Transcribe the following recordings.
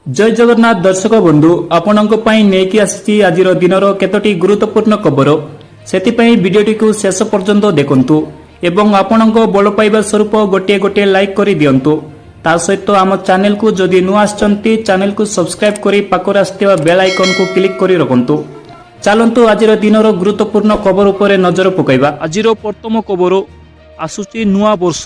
ଜୟ ଜଗନ୍ନାଥ ଦର୍ଶକ ବନ୍ଧୁ, ଆପଣଙ୍କ ପାଇଁ ନେଇକି ଆସିଛି ଆଜିର ଦିନର କେତୋଟି ଗୁରୁତ୍ୱପୂର୍ଣ୍ଣ ଖବର। ସେଥିପାଇଁ ଭିଡ଼ିଓଟିକୁ ଶେଷ ପର୍ଯ୍ୟନ୍ତ ଦେଖନ୍ତୁ ଏବଂ ଆପଣଙ୍କ ଭଲ ପାଇବା ସ୍ୱରୂପ ଗୋଟିଏ ଗୋଟିଏ ଲାଇକ୍ କରି ଦିଅନ୍ତୁ। ତା ସହିତ ଆମ ଚ୍ୟାନେଲକୁ ଯଦି ନୂଆ ଆସିଛନ୍ତି, ଚ୍ୟାନେଲକୁ ସବସ୍କ୍ରାଇବ୍ କରି ପାଖରେ ଆସିଥିବା ବେଲ୍ ଆଇକନକୁ କ୍ଲିକ୍ କରି ରଖନ୍ତୁ। ଚାଲନ୍ତୁ, ଆଜିର ଦିନର ଗୁରୁତ୍ୱପୂର୍ଣ୍ଣ ଖବର ଉପରେ ନଜର ପକାଇବା। ଆଜିର ପ୍ରଥମ ଖବର ଆସୁଛି, ନୂଆ ବର୍ଷ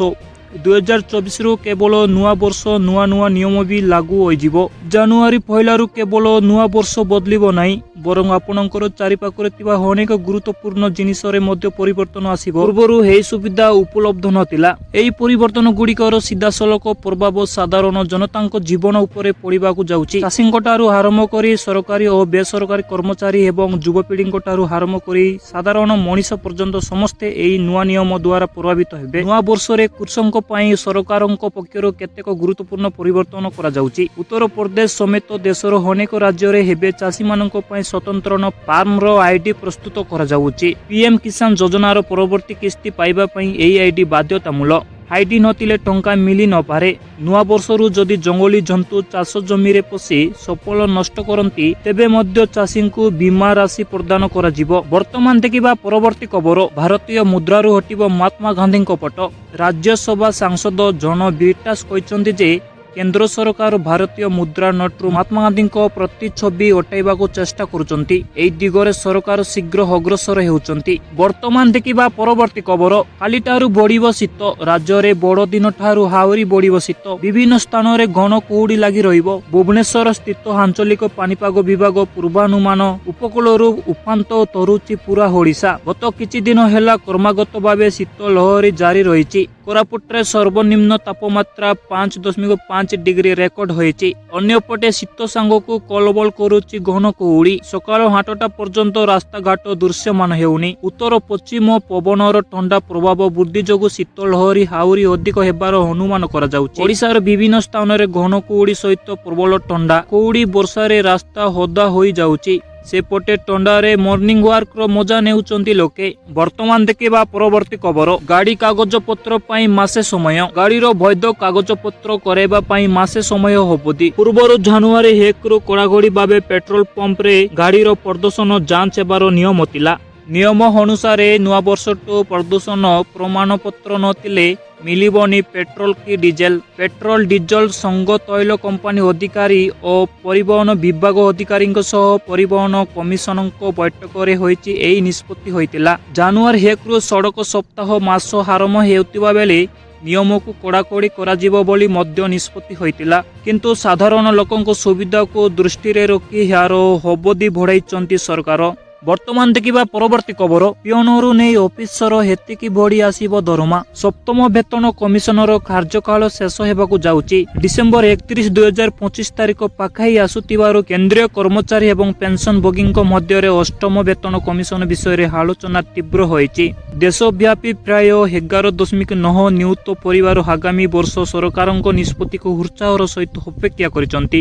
2024ରୁ କେବଳ ନୂଆ ବର୍ଷ, ନୂଆ ନୂଆ ନିୟମ ବି ଲାଗୁ ହୋଇଯିବ। ଜାନୁଆରୀ 1ଲାରୁ କେବଳ ନୂଆ ବର୍ଷ ବଦଳିବ ନାହିଁ, ବରଂ ଆପଣଙ୍କର ଚାରିପାଖରେ ଥିବା ଅନେକ ଗୁରୁତ୍ୱପୂର୍ଣ୍ଣ ଜିନିଷରେ ମଧ୍ୟ ପରିବର୍ତ୍ତନ ଆସିବ। ପୂର୍ବରୁ ଏହି ସୁବିଧା ଉପଲବ୍ଧ ନଥିଲା। ଏହି ପରିବର୍ତ୍ତନ ଗୁଡ଼ିକର ସିଧାସଳଖ ପ୍ରଭାବ ସାଧାରଣ ଜନତାଙ୍କ ଜୀବନ ଉପରେ ପଡ଼ିବାକୁ ଯାଉଛି। ଚାଷୀଙ୍କ ଠାରୁ ଆରମ୍ଭ କରି ସରକାରୀ ଓ ବେସରକାରୀ କର୍ମଚାରୀ ଏବଂ ଯୁବପିଢ଼ିଙ୍କ ଠାରୁ ଆରମ୍ଭ କରି ସାଧାରଣ ମଣିଷ ପର୍ଯ୍ୟନ୍ତ ସମସ୍ତେ ଏହି ନୂଆ ନିୟମ ଦ୍ୱାରା ପ୍ରଭାବିତ ହେବେ। ନୂଆ ବର୍ଷରେ କୃଷକଙ୍କ ପାଇଁ ସରକାରଙ୍କ ପକ୍ଷରୁ କେତେକ ଗୁରୁତ୍ୱପୂର୍ଣ୍ଣ ପରିବର୍ତ୍ତନ କରାଯାଉଛି। ଉତ୍ତର ପ୍ରଦେଶ ସମେତ ଦେଶର ଅନେକ ରାଜ୍ୟରେ ଏବେ ଚାଷୀମାନଙ୍କ ପାଇଁ ସ୍ୱତନ୍ତ୍ର ଫାର୍ମର ଆଇଡି ପ୍ରସ୍ତୁତ କରାଯାଉଛି। ପିଏମ୍ କିଷାନ ଯୋଜନାର ପରବର୍ତ୍ତୀ କିସ୍ତି ପାଇବା ପାଇଁ ଏହି ଆଇଡି ବାଧ୍ୟତାମୂଳକ। ଆଇଡି ନଥିଲେ ଟଙ୍କା ମିଳି ନପାରେ। ନୂଆ ବର୍ଷରୁ ଯଦି ଜଙ୍ଗଲୀ ଜନ୍ତୁ ଚାଷ ଜମିରେ ପଶି ଫସଲ ନଷ୍ଟ କରନ୍ତି, ତେବେ ମଧ୍ୟ ଚାଷୀଙ୍କୁ ବୀମା ରାଶି ପ୍ରଦାନ କରାଯିବ। ବର୍ତ୍ତମାନ ଦେଖିବା ପରବର୍ତ୍ତୀ ଖବର। ଭାରତୀୟ ମୁଦ୍ରାରୁ ହଟିବ ମହାତ୍ମା ଗାନ୍ଧୀଙ୍କ ଫଟୋ। ରାଜ୍ୟସଭା ସାଂସଦ ଜନ ବ୍ରିଟାସ କହିଛନ୍ତି ଯେ କେନ୍ଦ୍ର ସରକାର ଭାରତୀୟ ମୁଦ୍ରା ନୋଟରୁ ମହାତ୍ମା ଗାନ୍ଧୀଙ୍କ ପ୍ରତିଛବି ହଟାଇବାକୁ ଚେଷ୍ଟା କରୁଛନ୍ତି। ଏହି ଦିଗରେ ସରକାର ଶୀଘ୍ର ଅଗ୍ରସର ହେଉଛନ୍ତି। ବର୍ତ୍ତମାନ ଦେଖିବା ପରବର୍ତ୍ତୀ ଖବର। କାଲିଠାରୁ ବଢିବ ଶୀତ। ରାଜ୍ୟରେ ବଡ଼ଦିନ ଠାରୁ ଆହୁରି ବଢିବ ଶୀତ। ବିଭିନ୍ନ ସ୍ଥାନରେ ଘନ କୁହୁଡ଼ି ଲାଗି ରହିବ। ଭୁବନେଶ୍ୱର ସ୍ଥିତ ଆଞ୍ଚଳିକ ପାଣିପାଗ ବିଭାଗ ପୂର୍ବାନୁମାନ, ଉପକୂଳରୁ ଉପାନ୍ତ ଥରୁଛି ପୁରା ଓଡ଼ିଶା। ଗତ କିଛି ଦିନ ହେଲା କ୍ରମାଗତ ଭାବେ ଶୀତ ଲହରୀ ଜାରି ରହିଛି। କୋରାପୁଟରେ ସର୍ବନିମ୍ନ ତାପମାତ୍ରା 5.5 ଡିଗ୍ରୀ ରେକର୍ଡ ହୋଇଛି। ଅନ୍ୟପଟେ ଶୀତ ସାଙ୍ଗକୁ କଲବଲ କରୁଛି ଘନ କୁହୁଡ଼ି। ସକାଳ 8ଟା ପର୍ଯ୍ୟନ୍ତ ରାସ୍ତାଘାଟ ଦୃଶ୍ୟମାନ ହେଉନି। ଉତ୍ତର ପଶ୍ଚିମ ପବନର ଥଣ୍ଡା ପ୍ରଭାବ ବୃଦ୍ଧି ଯୋଗୁଁ ଶୀତ ଲହରୀ ଆହୁରି ଅଧିକ ହେବାର ଅନୁମାନ କରାଯାଉଛି। ଓଡ଼ିଶାର ବିଭିନ୍ନ ସ୍ଥାନରେ ଘନ କୁହୁଡ଼ି ସହିତ ପ୍ରବଳ ଥଣ୍ଡା। କୁହୁଡ଼ି, ବର୍ଷାରେ ରାସ୍ତା ଓଦା ହୋଇଯାଉଛି। ସେପଟେ ଥଣ୍ଡାରେ ମର୍ଣ୍ଣିଂ ୱାର୍କର ମଜା ନେଉଛନ୍ତି ଲୋକେ। ବର୍ତ୍ତମାନ ଦେଖିବା ପରବର୍ତ୍ତୀ ଖବର। ଗାଡି କାଗଜପତ୍ର ପାଇଁ ମାସେ ସମୟ। ଗାଡିର ବୈଧ କାଗଜପତ୍ର କରାଇବା ପାଇଁ ମାସେ ସମୟ ଅବଧି। ପୂର୍ବରୁ ଜାନୁଆରୀ 1ରୁ କଡ଼ାକଡ଼ି ଭାବେ ପେଟ୍ରୋଲ ପମ୍ପରେ ଗାଡିର ପ୍ରଦୂଷଣ ଯାଞ୍ଚ ହେବାର ନିୟମ ଥିଲା। ନିୟମ ଅନୁସାରେ ନୂଆବର୍ଷଠୁ ପ୍ରଦୂଷଣ ପ୍ରମାଣପତ୍ର ନଥିଲେ ମିଳିବନି ପେଟ୍ରୋଲ କି ଡିଜେଲ। ପେଟ୍ରୋଲ ଡିଜେଲ ସଂଘ ତୈଳ କମ୍ପାନୀ ଅଧିକାରୀ ଓ ପରିବହନ ବିଭାଗ ଅଧିକାରୀଙ୍କ ସହ ପରିବହନ କମିଶନଙ୍କ ବୈଠକରେ ହୋଇଛି ଏହି ନିଷ୍ପତ୍ତି ହୋଇଥିଲା। ଜାନୁଆରୀ 1ରୁ ସଡ଼କ ସପ୍ତାହ ମାସ ଆରମ୍ଭ ହେଉଥିବା ବେଳେ ନିୟମକୁ କଡ଼ାକଡ଼ି କରାଯିବ ବୋଲି ମଧ୍ୟ ନିଷ୍ପତ୍ତି ହୋଇଥିଲା। କିନ୍ତୁ ସାଧାରଣ ଲୋକଙ୍କ ସୁବିଧାକୁ ଦୃଷ୍ଟିରେ ରଖି ଏହାର ଅବଧି ବଢ଼ାଇଛନ୍ତି ସରକାର। ବର୍ତ୍ତମାନ ଦେଖିବା ପରବର୍ତ୍ତୀ ଖବର। ପିଅନରୁ ନେଇ ଅଫିସର ହେତିକି ବଢି ଆସିବ ଦରମା। ସପ୍ତମ ବେତନ କମିଶନର କାର୍ଯ୍ୟକାଳ ଶେଷ ହେବାକୁ ଯାଉଛି। ଡିସେମ୍ବର 31, 2025 ତାରିଖ ପାଖାଇ ଆସୁଥିବାରୁ କେନ୍ଦ୍ରୀୟ କର୍ମଚାରୀ ଏବଂ ପେନସନ ଭୋଗୀଙ୍କ ମଧ୍ୟରେ ଅଷ୍ଟମ ବେତନ କମିଶନ ବିଷୟରେ ଆଲୋଚନା ତୀବ୍ର ହୋଇଛି। ଦେଶବ୍ୟାପୀ ପ୍ରାୟ 11.9 ନିୟୁତ ପରିବାର ଆଗାମୀ ବର୍ଷ ସରକାରଙ୍କ ନିଷ୍ପତ୍ତିକୁ ଉତ୍ସାହର ସହିତ ଅପେକ୍ଷା କରିଛନ୍ତି।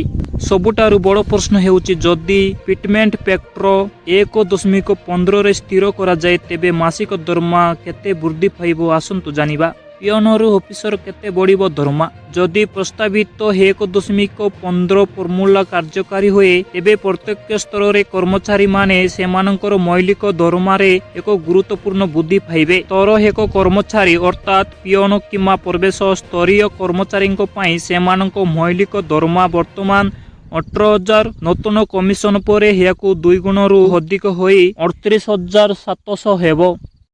ସବୁଠାରୁ ବଡ଼ ପ୍ରଶ୍ନ ହେଉଛି, ଯଦି ଫିଟମେଣ୍ଟ ଫ୍ୟାକ୍ଟର 1.15ରେ ସ୍ଥିର କରାଯାଏ, ତେବେ ମାସିକ ଦରମା କେତେ ବୃଦ୍ଧି ପାଇବ? ଆସନ୍ତୁ ଜାଣିବା। ପିଅନରୁ ଅଫିସର କେତେ ବଢ଼ିବ ଦରମା? ଯଦି ପ୍ରସ୍ତାବିତ 1.15 ଫର୍ମୁଲା କାର୍ଯ୍ୟକାରୀ ହୁଏ, ତେବେ ପ୍ରତ୍ୟେକ ସ୍ତରରେ କର୍ମଚାରୀମାନେ ସେମାନଙ୍କର ମୌଳିକ ଦରମାରେ ଏକ ଗୁରୁତ୍ୱପୂର୍ଣ୍ଣ ବୃଦ୍ଧି ପାଇବେ। ସ୍ତର 1 କର୍ମଚାରୀ, ଅର୍ଥାତ୍ ପିଅନ କିମ୍ବା ପ୍ରବେଶ ସ୍ତରୀୟ କର୍ମଚାରୀଙ୍କ ପାଇଁ ସେମାନଙ୍କ ମୌଳିକ ଦରମା ବର୍ତ୍ତମାନ 18,000। ନୂତନ କମିଶନ ପରେ ଏହାକୁ ଦୁଇଗୁଣରୁ ଅଧିକ ହୋଇ 38,700 ହେବ।